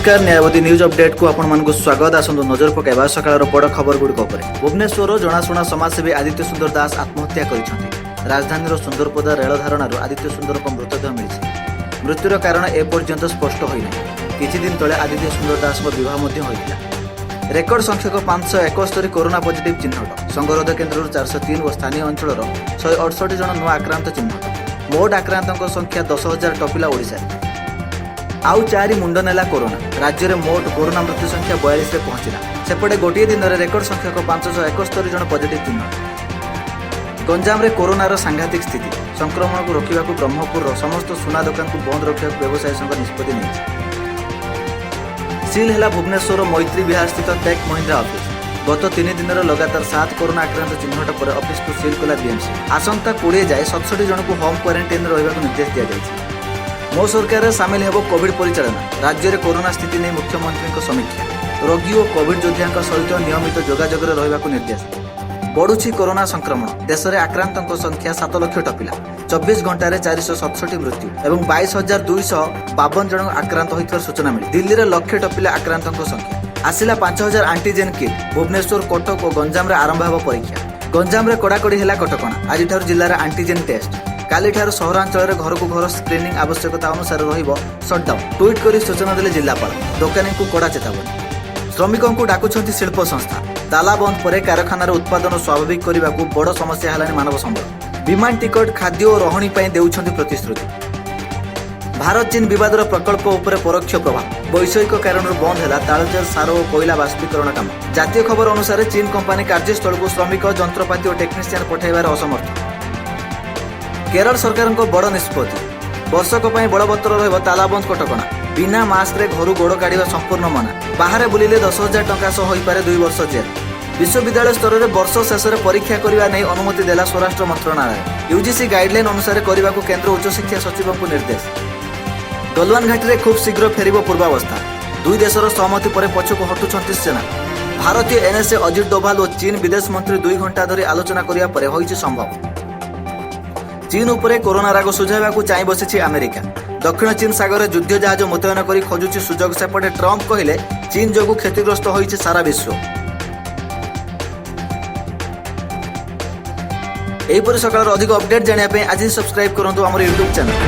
ନମସ୍କାର, ନ୍ୟାୟବତୀ ନ୍ୟୁଜ୍ ଅପଡେଟ୍କୁ ଆପଣମାନଙ୍କୁ ସ୍ୱାଗତ। ଆସନ୍ତୁ ନଜର ପକାଇବା ସକାଳର ବଡ଼ ଖବର ଗୁଡ଼ିକ ଉପରେ। ଭୁବନେଶ୍ୱରର ଜଣାଶୁଣା ସମାଜସେବୀ ଆଦିତ୍ୟ ସୁନ୍ଦର ଦାସ ଆତ୍ମହତ୍ୟା କରିଛନ୍ତି। ରାଜଧାନୀର ସୁନ୍ଦରପଦା ରେଳ ଧାରଣାରୁ ଆଦିତ୍ୟ ସୁନ୍ଦରଙ୍କ ମୃତଦେହ ମିଳିଛି। ମୃତ୍ୟୁର କାରଣ ଏପର୍ଯ୍ୟନ୍ତ ସ୍ପଷ୍ଟ ହୋଇନାହିଁ। କିଛି ଦିନ ତଳେ ଆଦିତ୍ୟ ସୁନ୍ଦର ଦାସଙ୍କ ବିବାହ ମଧ୍ୟ ହୋଇଥିଲା। ରେକର୍ଡ ସଂଖ୍ୟକ 571 କରୋନା ପଜିଟିଭ୍ ଚିହ୍ନଟ। ସଙ୍ଗରୋଧ କେନ୍ଦ୍ରରୁ 403 ଓ ସ୍ଥାନୀୟ ଅଞ୍ଚଳର 168 ଜଣ ନୂଆ ଆକ୍ରାନ୍ତ ଚିହ୍ନଟ। ମୋଟ ଆକ୍ରାନ୍ତଙ୍କ ସଂଖ୍ୟା 10,000 ଟପିଲା ଓଡ଼ିଶାରେ। ଆଉ ଚାରି ମୁଣ୍ଡ ନେଲା କରୋନା। ରାଜ୍ୟରେ ମୋଟ କରୋନା ମୃତ୍ୟୁ ସଂଖ୍ୟା 42ରେ ପହଞ୍ଚିଲା। ସେପଟେ ଗୋଟିଏ ଦିନରେ ରେକର୍ଡ ସଂଖ୍ୟକ 571 ଜଣ ପଜିଟିଭ୍ ଚିହ୍ନଟ। ଗଞ୍ଜାମରେ କରୋନାର ସାଂଘାତିକ ସ୍ଥିତି। ସଂକ୍ରମଣକୁ ରୋକିବାକୁ ବ୍ରହ୍ମପୁରର ସମସ୍ତ ସୁନା ଦୋକାନକୁ ବନ୍ଦ ରଖିବାକୁ ବ୍ୟବସାୟୀ ସଂଘ ନିଷ୍ପତ୍ତି ନେଇଛି। ସିଲ୍ ହେଲା ଭୁବନେଶ୍ୱର ମୈତ୍ରୀ ବିହାର ସ୍ଥିତ ଟେକ୍ ମହିନ୍ଦ୍ରା ଅଫିସ୍। ଗତ 3 ଦିନର ଲଗାତାର ସାତ କରୋନା ଆକ୍ରାନ୍ତ ଚିହ୍ନଟ ପରେ ଅଫିସକୁ ସିଲ୍ କଲା ବିଏମ୍ସି। ଆସନ୍ତା 20 ଯାଏ 67 ଜଣଙ୍କୁ ହୋମ୍ କ୍ୱାରେଣ୍ଟାଇନରେ ରହିବାକୁ ନିର୍ଦ୍ଦେଶ ଦିଆଯାଇଛି। ମୋ ସରକାରରେ ସାମିଲ ହେବ କୋଭିଡ ପରିଚାଳନା। ରାଜ୍ୟରେ କରୋନା ସ୍ଥିତି ନେଇ ମୁଖ୍ୟମନ୍ତ୍ରୀଙ୍କ ସମୀକ୍ଷା। ରୋଗୀ ଓ କୋଭିଡ ଯୋଦ୍ଧାଙ୍କ ସହିତ ନିୟମିତ ଯୋଗାଯୋଗରେ ରହିବାକୁ ନିର୍ଦ୍ଦେଶ। ବଢୁଛି କରୋନା ସଂକ୍ରମଣ। ଦେଶରେ ଆକ୍ରାନ୍ତଙ୍କ ସଂଖ୍ୟା 7 ଲକ୍ଷ ଟପିଲା। 24 ଘଣ୍ଟାରେ 467 ମୃତ୍ୟୁ ଏବଂ 22,252 ଜଣ ଆକ୍ରାନ୍ତ ହୋଇଥିବାର ସୂଚନା ମିଳିଛି। ଦିଲ୍ଲୀରେ ଲକ୍ଷେ ଟପିଲା ଆକ୍ରାନ୍ତଙ୍କ ସଂଖ୍ୟା। ଆସିଲା 5000 ଆଣ୍ଟିଜେନ୍ କିଟ୍। ଭୁବନେଶ୍ୱର, କଟକ ଓ ଗଞ୍ଜାମରେ ଆରମ୍ଭ ହେବ ପରୀକ୍ଷା। ଗଞ୍ଜାମରେ କଡ଼ାକଡ଼ି ହେଲା କଟକଣା। ଆଜିଠାରୁ ଜିଲ୍ଲାରେ ଆଣ୍ଟିଜେନ୍ ଟେଷ୍ଟ। କାଲିଠାରୁ ସହରାଞ୍ଚଳରେ ଘରକୁ ଘର ସ୍କ୍ରିନିଂ। ଆବଶ୍ୟକତା ଅନୁସାରେ ରହିବ ସଟ୍ଡାଉନ୍। ଟ୍ୱିଟ୍ କରି ସୂଚନା ଦେଲେ ଜିଲ୍ଲାପାଳ। ଦୋକାନୀଙ୍କୁ କଡ଼ା ଚେତାବନୀ। ଶ୍ରମିକଙ୍କୁ ଡାକୁଛନ୍ତି ଶିଳ୍ପ ସଂସ୍ଥା। ତାଲା ବନ୍ଦ ପରେ କାରଖାନାର ଉତ୍ପାଦନ ସ୍ୱାଭାବିକ କରିବାକୁ ବଡ଼ ସମସ୍ୟା ହେଲାଣି ମାନବ ସମ୍ବଳ। ବିମାନ ଟିକଟ, ଖାଦ୍ୟ ଓ ରହଣି ପାଇଁ ଦେଉଛନ୍ତି ପ୍ରତିଶ୍ରୁତି। ଭାରତ ଚୀନ ବିବାଦର ପ୍ରକଳ୍ପ ଉପରେ ପରୋକ୍ଷ ପ୍ରଭାବ। ବୈଷୟିକ କାରଣରୁ ବନ୍ଦ ହେଲା ତାଳଚେର ସାର ଓ କୋଇଲା ବାଷ୍ପୀକରଣ କାମ। ଜାତୀୟ ଖବର ଅନୁସାରେ ଚୀନ କମ୍ପାନୀ କାର୍ଯ୍ୟସ୍ଥଳକୁ ଶ୍ରମିକ, ଯନ୍ତ୍ରପାତି ଓ ଟେକ୍ନିସିଆନ ପଠାଇବାରେ ଅସମର୍ଥ। କେରଳ ସରକାରଙ୍କ ବଡ଼ ନିଷ୍ପତ୍ତି। ବର୍ଷକ ପାଇଁ ବଳବତ୍ତର ରହିବ ତାଲାବନ୍ଦ କଟକଣା। ବିନା ମାସ୍କରେ ଘରୁ ଗୋଡ଼ କାଢ଼ିବା ସମ୍ପୂର୍ଣ୍ଣ ମନା। ବାହାରେ ବୁଲିଲେ 10,000 ଟଙ୍କା ସହ ହୋଇପାରେ 2 ବର୍ଷ ଜେଲ୍। ବିଶ୍ୱବିଦ୍ୟାଳୟ ସ୍ତରରେ ବର୍ଷ ଶେଷରେ ପରୀକ୍ଷା କରିବା ନେଇ ଅନୁମତି ଦେଲା ସ୍ୱରାଷ୍ଟ୍ର ମନ୍ତ୍ରଣାଳୟ। ୟୁଜିସି ଗାଇଡଲାଇନ୍ ଅନୁସାରେ କରିବାକୁ କେନ୍ଦ୍ର ଉଚ୍ଚଶିକ୍ଷା ସଚିବଙ୍କୁ ନିର୍ଦ୍ଦେଶ। ଗଲୱାନ ଘାଟିରେ ଖୁବ୍ ଶୀଘ୍ର ଫେରିବ ପୂର୍ବାବସ୍ଥା। ଦୁଇ ଦେଶର ସହମତି ପରେ ପଛକୁ ହଟୁଛନ୍ତି ସେନା। ଭାରତୀୟ ଏନ୍ଏସ୍ଏ ଅଜିତ ଡୋଭାଲ ଓ ଚୀନ ବିଦେଶ ମନ୍ତ୍ରୀ 2 ଘଣ୍ଟା ଧରି ଆଲୋଚନା କରିବା ପରେ ହୋଇଛି ସମ୍ଭବ। ଚୀନ ଉପରେ କରୋନା ରାଗ ସୁଝାଇବାକୁ ଚାହିଁ ବସିଛି ଆମେରିକା। ଦକ୍ଷିଣ ଚୀନ ସାଗରରେ ଯୁଦ୍ଧ ଜାହାଜ ମୁତୟନ କରି ଖୋଜୁଛି ସୁଯୋଗ। ସେପଟେ ଟ୍ରମ୍ପ କହିଲେ, ଚୀନ ଯୋଗୁଁ କ୍ଷତିଗ୍ରସ୍ତ ହୋଇଛି ସାରା ବିଶ୍ୱ। ଏହିପରି ସକାଳର ଅଧିକ ଅପଡେଟ୍ ଜାଣିବା ପାଇଁ ଆଜି ସବସ୍କ୍ରାଇବ୍ କରନ୍ତୁ ଆମର ୟୁଟ୍ୟୁବ୍ ଚ୍ୟାନେଲ୍।